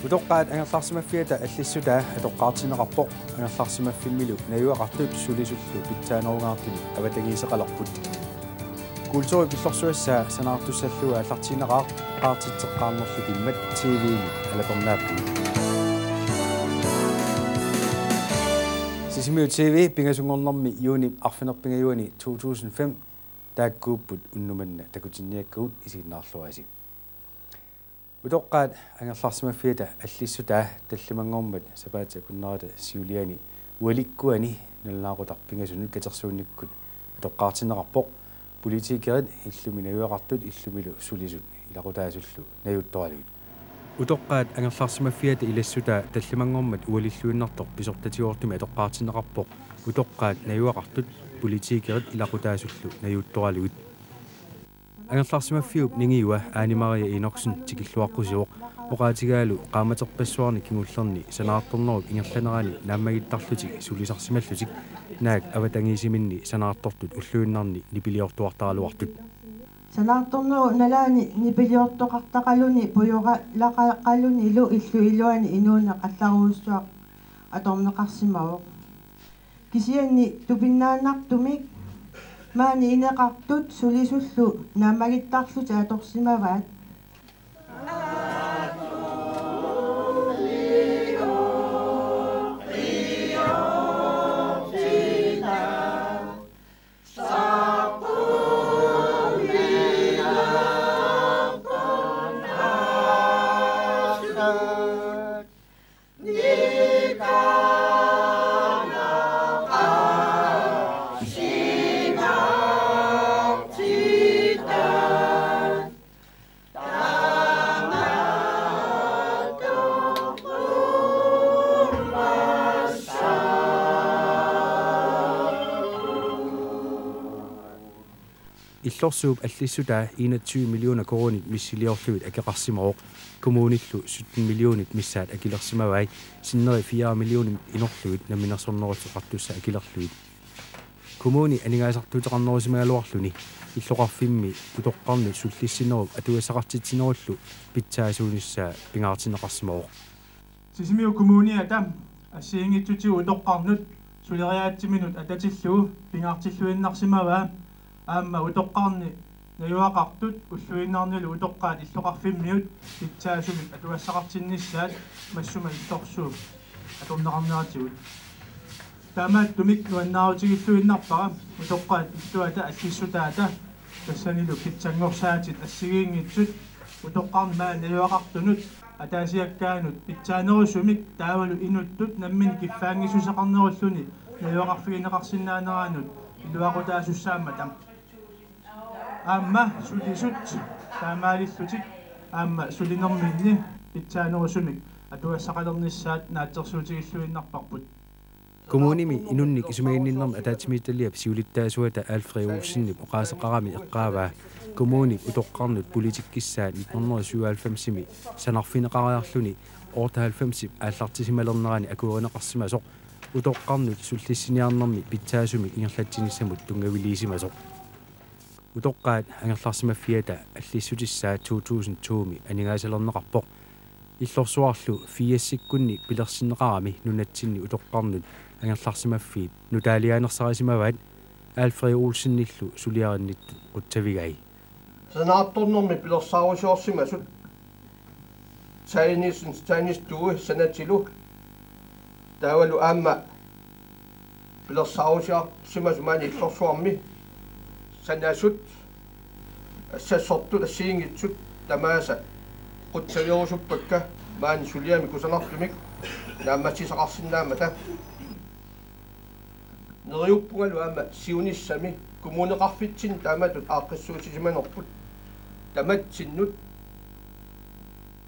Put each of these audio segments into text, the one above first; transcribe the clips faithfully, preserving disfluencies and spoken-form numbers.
Utoqqaat angerlarsimaffiata allissutaa atoqqaartinneqarpoq, angerlarsimaffimmillu najugaqartut sulisullu pitsaanerungaartunik avatangiiseqalerput. Kulturip Illorsuassaa sanaartussallugu aallartinneqaaq, qaartitseqqaarnerlu kimmat T V-mi alapernaapput. Sisimiut T V, pingasunngornermi juunip arfineq-pingajuani to tusind fem, taakkuupput unnuk manna takutinniakkagut, isiginnaarluarisi. Utoqqaat angerlarsimaffiata allissutaa tallimanngormat sapaatip akunnerata siuliani ualikkuani nalunaaqutaq pingasunut katersuunnikkut atoqqaartinneqarpoq, politikerit illumi najugaqartut illumilu sulisut ilaqutaasullu najuuttoralugit. Utoqqaat angerlarsimaffiata ilassutaa tallimanngormat ualilluinnartoq pisortatigoortumik atoqqaartinneqarpoq, utoqqaat najugaqartut politikerit ilaqutaasullu najuuttoralugit. Angerlarsimaffiup ningiua Ane Marie Enoksen tikilluaqqusivoq, oqaatigaalu qaammaterpassuarni kingullerni sanaartornerup ingerlanerani naammagittarlutik sulisarsimallutik naak avatangiisiminni sanaartortut ulluinnarni nipiliortuartaraluartut. Sanaartornerup nalaani nipiliortoqartaqaluni pujoralaqaqalunilu illup iluani inuuneq allarujussuaq atorneqarsimavoq. Kisianni tupinnaannartumik maani ineqartut sulisullu naammagittarlutik atorsimavaat. Illorsuup allissutaa enogtyve millioner koruunit missiliorlugit akeqarsimavoq. Kommunillu sytten millionit missaat akilersimavai, sinneri fire millionit inorlugit Namminersornerullutik Oqartussat akilerlugit. Kommuni aningaasartuuteqarnerusimagaluarluni illoqarfimmi utoqqarnut sullissinerup atugassaqartitsinerullu pitsaasuunissaa pingaartinneqarsimavoq. Sisimiut Kommuniata assigiinngitsutigut utoqqarnut suleriaatsiminut atatillugu pingaartilluinnarsimavaa, aamma utoqqarni najugaqartut ulluinnarnilu utoqqaat illoqarfimmiut pitsaasumik atugassaqartinnissaat massuma illorsuup atorneqarneratigut. Taamaattumik nuannaarutigilluinnarpara utoqqaat illuata allissutaata, tassanilu pitsanngorsaatit assigiinngitsut utoqqarnut maani najugaqartunut ataasiakkaanut pitsaanerusumik taavalu inuttut nammineq kiffaanngissuseqarnerulluni najugaqarfigineqarsinnaaneranut iluaqutaasussaammata. Aamma sulisut taamaalillutik aamma sulinerminni pitsaanerusumik atugassaqalernissaat naatsorsuutigilluinnarparput. Kommunimi inunnik isumaginninnermik ataatsimiititaliap siulittaasuata Alfred Olsenip oqaaseqarami eqqaavaa, kommunip utoqqarnut politikkissaa nitten hundrede syvoghalvfemsimi sanarfineqariarluni otteoghalvfemsip aallartisimalernerani akuerineqarsimasoq, utoqqarnut sullissiniarnermi pitsaasumik ingerlatsinissamut tunngaviliisimasoq. Utoqqaat angerlarsimaffiata allissutissaa to tusind to-mi aningaasalerneqarpoq. Illorsuarlu firsikkunni pilersinneqarami nunatsinni utoqqarnut angerlarsimaffiit nutaaliaanersarisimavaat, Alfred Olsenillu suliarinnittut qutsavigai. Sanaartornermi pilersaarusiorsimasut Tegnesen Tegnestue sanatilu taavalu aamma pilersaarusiorsimasut maani illorsuarmi sanasut assassortut assigiinngitsut tamaasa qutsavigerusuppakka maani suliami kusanartumik naammassisaqarsinnaammata. Neriuppungalu aamma siunissami kommuneqarfitsinni taamatut aaqqissuussisimanerput tamatsinnut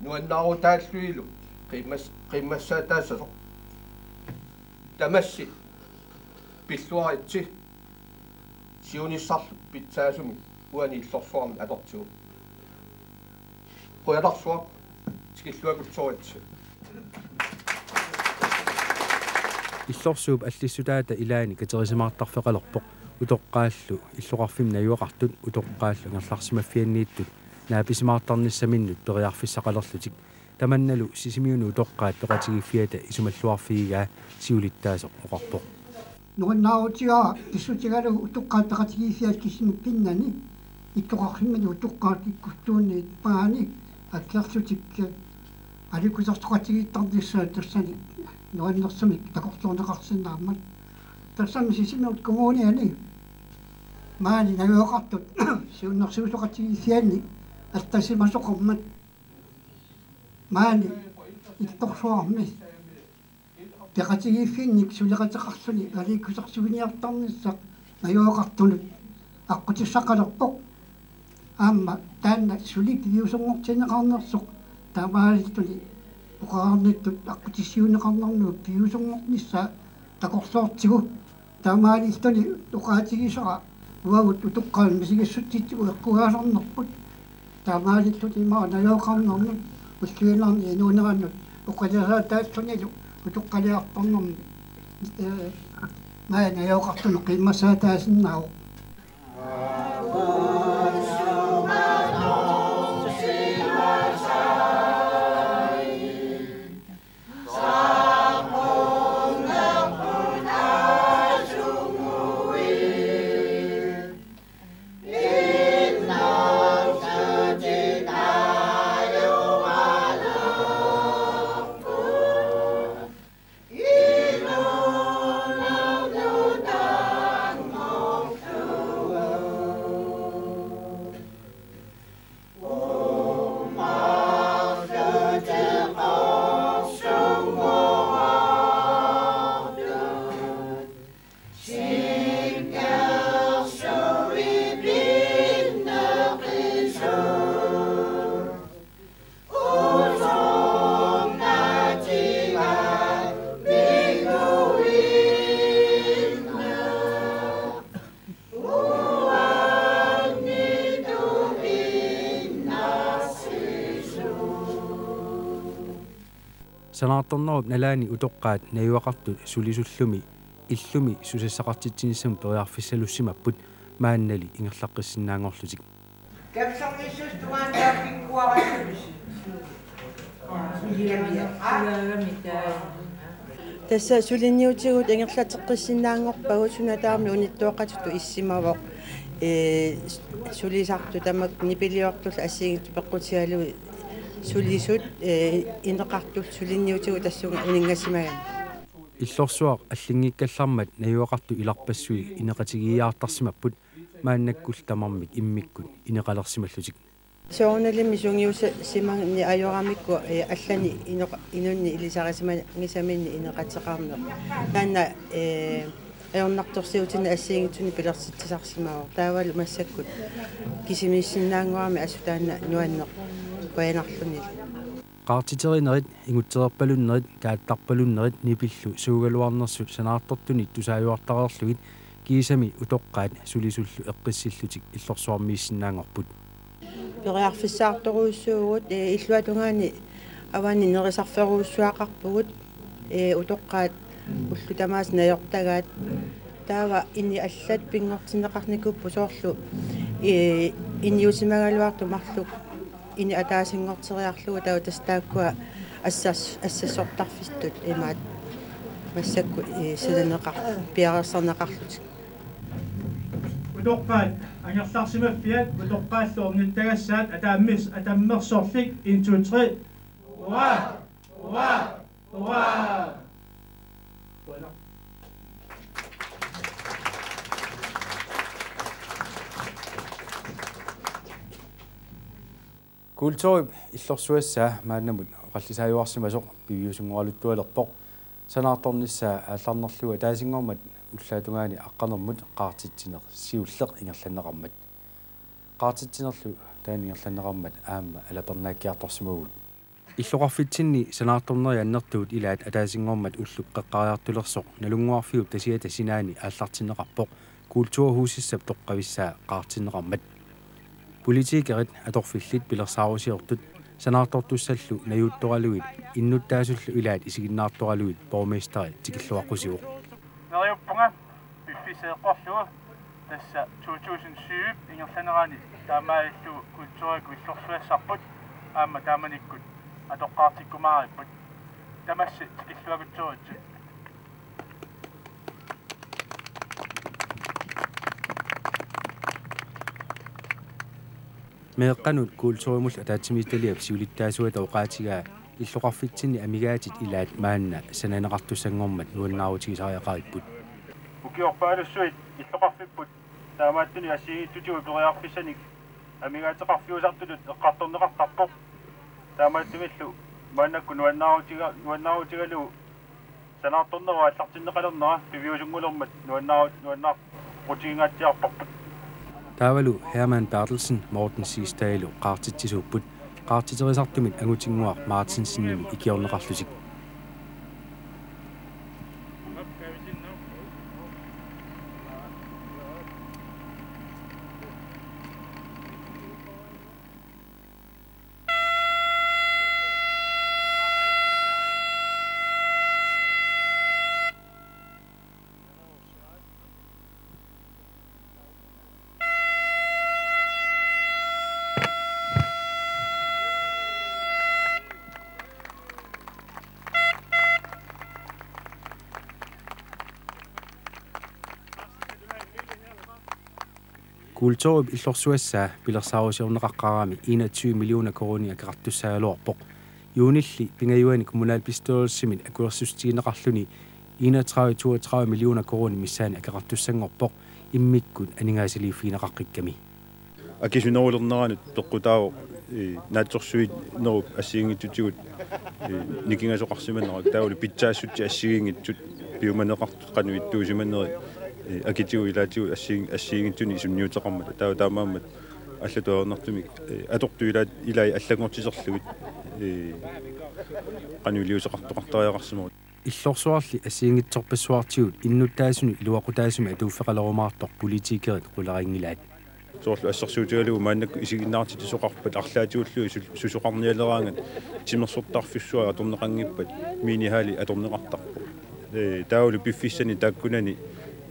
nuannaarutaallunilu qiimmas-, qiimmassaataassasoq. Tamassi pilluaritsi siunissarlu pitsaasumik uani illorsuarmi atortigu. Qujanarsuaq, tikilluakkutsoritsi. Illorsuup allissutaata ilaani katerisimaartarfeqalerpoq utoqqaallu illoqarfimmi najugaqartut utoqqaallu angerlarsimaffianniittut naapisimaartarnissaminnut periarfissaqalerlutik. Tamannalu Sisimiuni utoqqaat peqatigiiffiata isumalluarfigigaa siulittaasoq oqarpoq. Nuannaarutigaara pissutigalugu utoqqaat peqatigiiffiat kisimik pinnani ikkoqarfimminni utoqqaat ikkustuunniit maani akkerlutik aliikkusersoqatigiittarnissaat tassani nuannersumik takorluuneqarsinnaammat. Tassami Sisimiut kommuniani maani najugaqartut siunnersuisoqatigiiffianni allasimasoqarmat maani Ittorsuarmi peqatigiiffinnik suleqateqarluni aliikkusersuiniartarnissaq najugaqartunut aqqutissaqalerpoq. Aamma taanna suli piviusunngortinneqarnersoq taamaalilluni oqarnittut aqqutissiuunneqarnermut piviusunngornissaa takorloortigu. Taamaalilluni oqaatigisara uagut utoqqaat misigissutsitsigut eqqugaasarnerput. Taamaalilluni ima najugaqarnermut ulluinnarni inuunerannut oqiliasaataallunilu utoqqaliartornermi ee maani najugaqartunut qiimmassaataasinnaavoq. Sanaartornerup nalaani utoqqaat najugaqartut sulisullumi illumi susassaqartitsinissamut periarfissalussimapput maannali ingerlaqqissinnaanngorlutik. Tassa suliniutigut ingerlateqqissinnaanngorpagut, suna tamarmi unittoqatitut issimavoq. Ee, sulisartut tamakku nipiliortullu assigiinngitsut peqqutigalugit sulisut, ee, ineqartullu suliniutigut tassunga uninngasimagaat. Illorsuaq allinngikkallarmat najugaqartut ilarpassui ineqatigiiaartarsimapput maannakkullu tamarmik immikkut ineqalersimallutik. Soorunalimi sungiussimaneq ajoramikku, ee, allanik inoq-, inunnik ilisarisimagisaminnik ineqateqarneq. Taanna, ee, ajornartorsiutinik assigiinngitsunik pilersitsisarsimavoq. Taavalu massakkut kisimiissinnaanngorami assut taanna nuanneq qujanarlunilu. Qaartiterinerit, ingutsereerpalunnerit, kaattarpalunnerit nipillu suugaluarnersut sanaartortunit tusaajuartareerlugit kiisami utoqqaat sulisullu eqqissillutik illorsuarmiissinnaanngorput. Periarfissaartorujussuuvugut, ee, illuatungaani avani nerisarferujussuaqarpugut, ee, utoqqaat ullut tamaasa najortagaat. Taava ini allat pinngortinneqarnikuupput soorlu, ee, iniusimagaluartut marluk ini ataasinngorteriarlugu, taava tassa taakkua assas-, assassortarfittut imaat massakkut, ee, sananeqar-, piareersarneqarlutik. Utoqqaat angerlarsimaffiat, utoqqaallu ornittagassaat, ataammis-, atammersorlik, en, to, tre. Hurra! Hurra! Hurra! Kulturip illorsuassaa maannamut oqallisaajuarsimasoq piviusunngoraluttualerpoq. Sanaartornissaa aallarnerlugu ataasinngormat ullaatungaani aqqanermut qaartitsineq siulleq ingerlanneqarmat. Qaartitsinerlu taanna ingerlanneqarmat aamma alapernaakkiartorsimavugut. Illoqarfitsinni sanaartornerit annertuut ilaat ataasinngormat ullup qeqqariartulersoq Nalunnguarfiup tasiata sinaani aallartinneqarpoq kulturhusissap toqqavissaa qaartinneqarmat. Politikerit, atorfillit pilersaarusiortut sanaartortussallu najuuttoralugit innuttaasullu ilaat isiginnaartoralugit borgmesteri tikilluaqqusivoq. Neriuppunga piffissaq eqqorlugu tassa to tusind syv ingerlanerani taamaalillugu kulturikkut illorsuassarput aamma taamanikkut Atoqqaartikkumaaripput. Tamassi tikilluakutsooritsi. Meeqqanut kulturimullu ataatsimiititaliap siulittaasuata oqaatigaa illoqarfitsinni amigaatit ilaat maanna sananeqartussanngormat nuannaarutigisariaqaripput. Ukiorpaalussuit illoqarfipput taamaattunik assigiinngitsutigut periarfissanik amigaateqarfiusartutut eqqartorneqartarpoq. Taamaattumillu maannakkut nuannaarutiga-, nuannaarutigalugu sanaartornerup aallartinneqalernera piviusunngulermat nuannaarut-, nuannaarutiginngaatsiarparput. Taavalu Hermann Berthelsen Morten Siegstadilu qaartitsisuupput, qaartiterisartumit Angutinnguaq Martinsenimit ikiorneqarlutik. Kulturip illorsuassaa pilersaarusiorneqaqqaarami enogtyve millioner koruunit akeqartussaagaluarpoq. Juunilli pingajuani kommunalbestyrelsimit akuersissutigineqarluni enogtredive toogtredive millioner koruunit missaanni akeqartussanngorpoq immikkut aningaasaliiffigineqaqqikkami. Akisunerulerneranut peqqutaavoq, ee, naatsorsuinerup assigiinngitsutigut, ee, nikingasoqarsimanerat, taavalu pitsaassutsip assigiinngitsut piumaneqartut qanoq ittuusimanerat, ee, akitigut ilaatigut assigiin-, assigiinngitsunik sunniuteqarmata. Taava taamaammat allatut ajornartumik, ee, atortut ilaat, ilai allanngortiterlugit, ee, qanoq iliuuseqartoqartariaqarsimavoq. Illorsuarli assigiinngitsorpassuartigut innuttaasunut iluaqutaasumik atuuffeqalerumaartoq politikerit qularinngilaat. Soorlu assersuutigalugu maannakkut isiginnaartitsisuqarpat arlaatigullu su-, susoqarnialeraangat timersortarfissuaq atorneqanngippat minihalli atorneqartarpoq. Ee, taavalu piffissani taakkunani,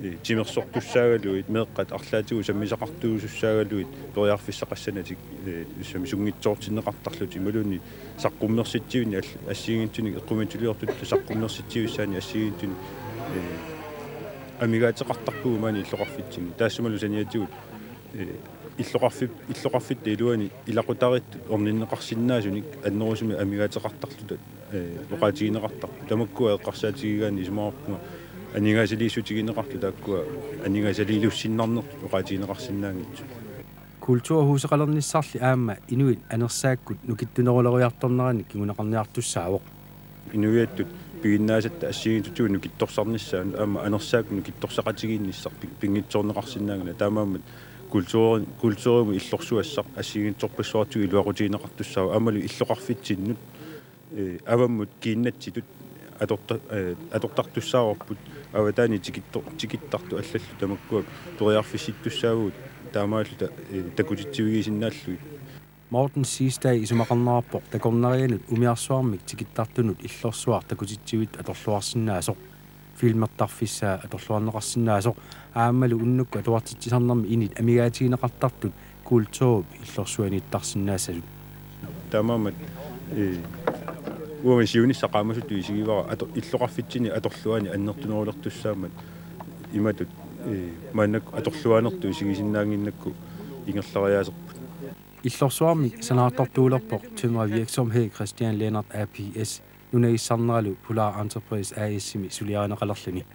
ee, timersortussaagaluit meeqqat arlaatigut sammisaqartuusussaagaluit periarfissaqassanatik, ee, sammisunngitsoortinneqartarlutik imaluunniit saqqummersitsivinnik all-, assigiinngitsunik eqqumiitsuliortutut saqqummersitsivissaannik assigiinngitsunik, ee, amigaateqartarpugut maani illoqarfitsinni. Taassumalu saniatigut, ee, illoqarfip-, illoqarfitta iluani ilaqutariittut orninneqarsinnaasunik annerusumik amigaateqartarluta, ee, oqaatigineqartarput. Tamakkua eqqarsaatigigaanni isumaqarpunga aningaasaliissutigineqartut taakkua aningaasaliilussinnarnertut oqaatigineqarsinnaanngitsut. Kulturhuseqalernissarli aamma inuit anersaakkut nukittuneruleriartornerannik kinguneqarniartussaavoq. Inuiattut piginnaasatta assigiinngitsutigut nukittorsarnissaanut aamma anersaakkut nukittorsaqatigiinnissaq pi-, pinngitsoorneqarsinnaanngilaq. Taamaammat kulturi-, kulturimut illorsuassaq assigiinngitsorpassuartigut iluaqutigineqartussaavoq aammalu illoqarfitsinnut, ee, avammut kiinnatsitut atorta-, ee, atortartussaavarput avataani tikitto-, tikittartut allallu tamakkua periarfissittussaavugut taamaalluta, ee, takutitsivigisinnaallugit. Morten Siegstad isumaqarnerarpoq takornarianut umiarsuarmik tikittartunut illorsuaq takutitsivittoq atorluarsinnaasoq, filmertarfissaa atorluarneqarsinnaasoq aammalu unnukkut atuartitsisarnermi init amigaatigineqartartut kulturip illorsuanittarsinnaassasut. Taamaammat, ee, uanga siunissaq qaammasutut isigivara ato-, illoqarfitsinni atorluaani annertunerulertussaammat imatut, ee, maannakkut atorluaanertut isigisinnaannginnakku ingerlariaaserput. Illorsuarmik sanaartortuulerpoq tømrervirksomhed Christian Lennert A P S nunagissarneralu Polar Entreprise A S-imi suliarineqalerluni.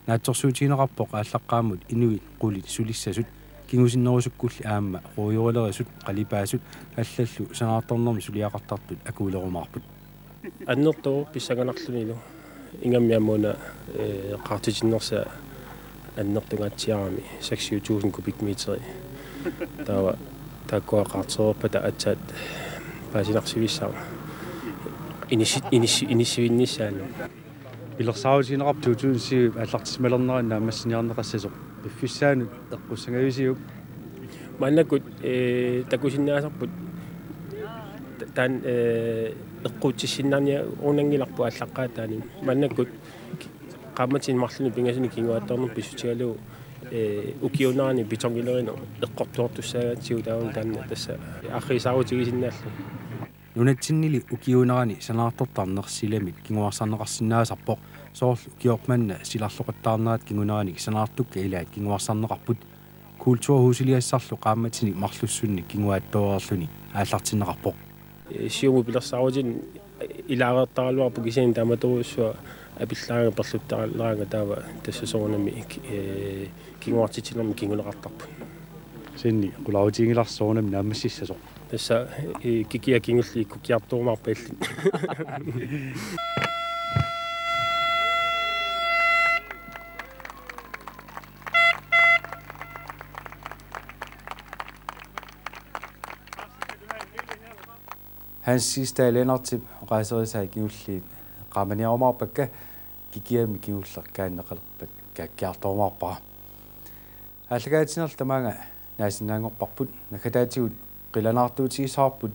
Naatsorsuutigineqarpoq aallaqqaammut inuit qulit sulissasut kingusinnerusukkulli aamma ruujorilerisut qalipaasut allallu sanaartornermi suliaqartartut akuulerumaarput. Annertooq pissanganarlunilu ingammik aamma una, ee, qaartitinnersaa annertungaatsiarami seksogtyve tusind kubikmeteri. Taava taakkua qaartereerpata aatsaat paasinarsivissaaq inissi-, inissi-, inissivinnissaanut. Pilersaarutigineqarpoq to tusind syv aallartissimalernerani naammassiniarneqassasoq. Piffissaanut eqqussangavisiuk? Maannakkut, ee, takusinnaasarput ta-, taanna, ee, eqquutsissinnaaniarunanngilarput aallaqqaataani. Maannakkut qaammatini marlunni pingasuni kinguaattoornermut pissutigalugu, ee, ukiuunerani betonilerineq eqqortoortussaagatsigu taavalu taanna tassa arriisaarutigisinnaallugu. Nunatsinnili ukiuunerani sanaartortarneq silamit kinguarsarneqarsinnaasarpoq, soorlu ukioq manna silarloqattaarnerat kinguneranik sanaartukkat ilaat kinguarsarneqarput. Kulturhusiliassarlu qaammatini marlussunni kinguaattooreerluni aallartinneqarpoq. Siumut pilersaarutinik ilaareertaraluarpoq, kisianni taamatorujussuaq apillaarnanga perluttaraleraanga, taava tassa soorunami, ee, kinguartitsinermi kinguneqartarput. Kisianni qularutiginngilarsi soorunami naammassissasoq. Tassa, ee, kikiaq kingulliit kukkiartuumaarpallit. Hans Siegstad Lennartip oqaaserisaa kingulliit eqqaamaniarumaarpakka, kikiami kingulleq kaanneqalerpat kaakkiartuumaarpara. Aallakaatitsinerlu tamaanga naasinnaanngorparput, naggataatigut qilanaartuutigissavarput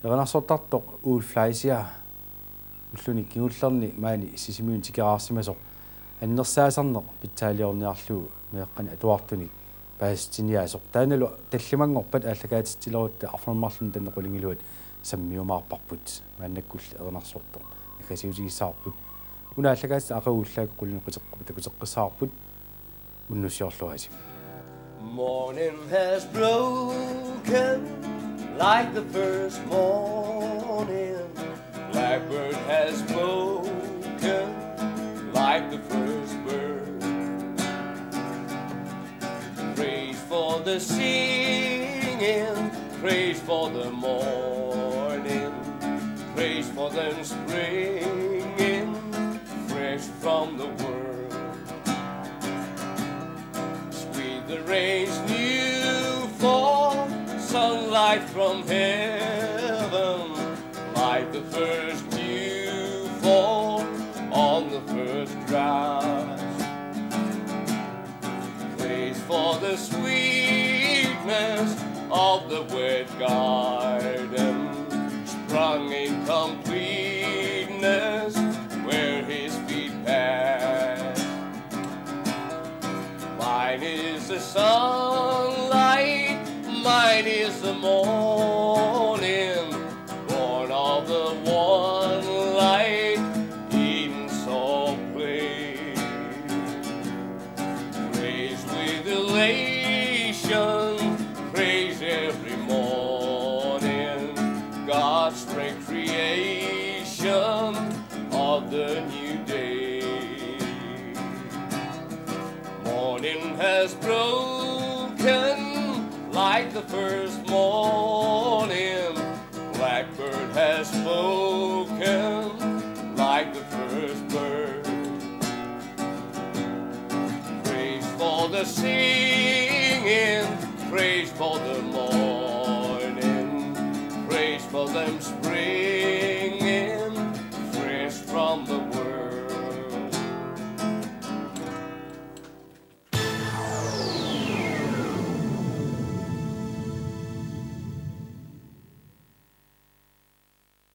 erinarsortartoq Ulf Fleischer ulluni kingullerni maani Sisimiuni tikeraarsimasoq annersaasarneq pitsaaliorniarlugu meeqqanik atuartunik paasissutiniaasoq. Taannalu tallimanngorpat aallakaatitsilerutta arfineq-marlunut tanneq qulingiluat sammiumaarparput. Maannakkulli erinarsortoq naggasiutigissavarput. Una aallakaatitaq aqagu ullaakkut qulinut quteq-, takuteqqissavarput. Unnussiorluarisi. Morning has broken like the first morning. Blackbird has spoken like the first bird. Praise for the singing, praise for the morning, praise for them springing fresh from the world. Sweet the rain's new fall, sunlight from heaven, like the first dew fall on the first grass. Praise for the sweetness of the wet garden, sprung in completeness where his feet pass. Mine is the sunlight, mine is the morning, born of the one light, Eden so plain. Praise with elation, praise every morning, God's great creation of the new day. Morning has broken like the first morning. Blackbird has spoken like the first bird. Praise for the singing, praise for the morning, praise for them springing